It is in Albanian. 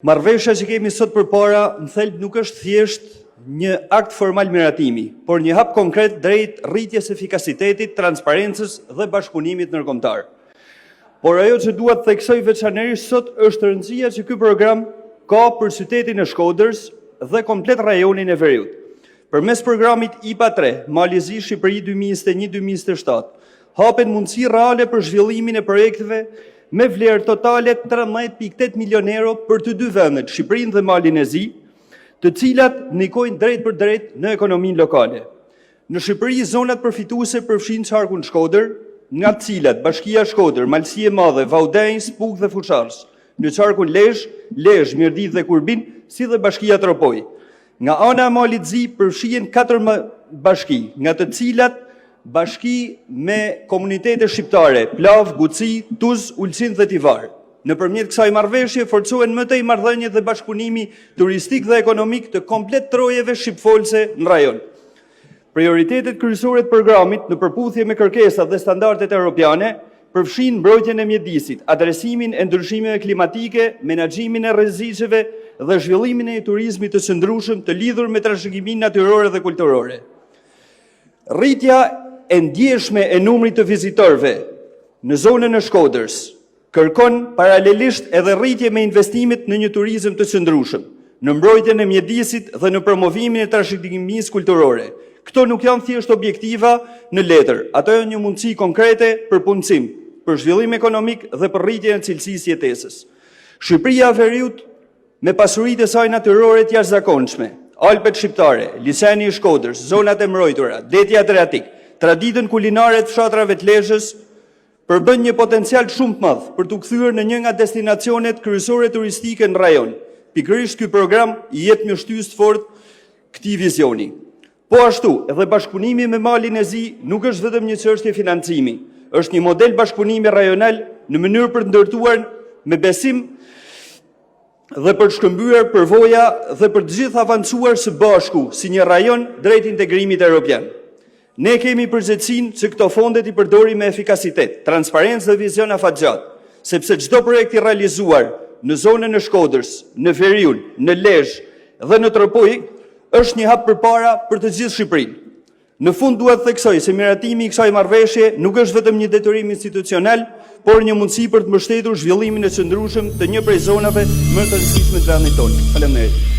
Marrëveshja që kemi sot përpara në thelb nuk është thjesht një akt formal miratimi, por një hap konkret drejt rritjes së efikasitetit, transparencës dhe bashkëpunimit ndërkombëtar. Por ajo që dua të theksoj veçanërisht sot është rëndësia që ky program ka për qytetin e Shkodrës dhe komplet rajonin e Veriut. Përmes programit IPA III, Mali i Zi-Shqipëri 2021-2027, hapen mundësi reale për zhvillimin e projekteve me vlerë totale 13,8 milionë euro për të dyja vendet, Shqipërinë dhe Malin e Zi, të cilat ndikojnë drejtpërdrejt në ekonominë lokale. Në Shqipëri zonat përfituese përfshijnë qarkun e Shkodrës, nga të cilat bashkitë Shkodër, Malësi e Madhe, Vau i Dejës, Pukë dhe Fushë Arrëz; në qarkun e Lezhës, Lezhë, Mirditë dhe Kurbin, si dhe bashkia Tropojë. Nga ana e Malit të Zi përfshihen 14 bashki, nga të cilat bashki me komunitete shqiptare: Plavë, Guci, Tuz, Ulqin dhe Tivar. Nëpërmjet kësaj marrëveshjeje forcohen më tej marrëdhëniet dhe bashkëpunimi turistik dhe ekonomik i komplet trojeve shqipfolëse në rajon. Prioritetet kryesore të programit, në përputhje me kërkesat dhe standardet europiane, përfshijnë mbrojtjen e mjedisit, adresimin e ndryshimeve klimatike, menaxhimin e rreziqeve dhe zhvillimin e një turizmi të qëndrueshëm të lidhur me trashëgiminë natyrore dhe kulturore. Rritja e ndjeshme e numrit të vizitorëve në zonën e Shkodrës kërkon paralelisht edhe rritje me investimet në një turizëm të qëndrueshëm, në mbrojtjen e mjedisit dhe në promovimin e trashëgimisë kulturore. Këto nuk janë thjesht objektiva në letër, ato janë një mundësi konkrete për punësim, për zhvillim ekonomik dhe për rritjen e cilësisë së jetesës. Shqipëria e Veriut, me pasuritë e saj natyrore të jashtëzakonshme, Alpet shqiptare, Liqeni i Shkodrës, zonat e mbrojtura, deti Adriatik, traditën kulinare të fshatrave të Lezhës, përbën një potencial shumë të madh për t'u kthyer në një nga destinacionet kryesore turistike në rajon. Pikërisht ky program i jep një shtysë të fortë këtij vizioni. Po ashtu, edhe bashkëpunimi me Malin e Zi nuk është vetëm një çështje financimi, është një model bashkëpunimi rajonal në mënyrë për të ndërtuar me besim dhe për të shkëmbyer përvoja dhe për të gjithë avancuar së bashku si një rajon drejt integrimit europian. Ne kemi përgjegjësinë që këto fonde t'i përdorim me efikasitet, transparencë dhe vizion afatgjatë, sepse çdo projekt i realizuar në zonën e Shkodrës, në Veri, në Lezhë dhe në Tropojë është një hap përpara për të gjithë Shqipërinë. Në fund, dua të theksoj se miratimi i kësaj marrëveshjeje nuk është vetëm një detyrim institucional, por një mundësi për të mbështetur zhvillimin e qëndrueshëm të një prej zonave më të rëndësishme të vendit tonë. Faleminderit!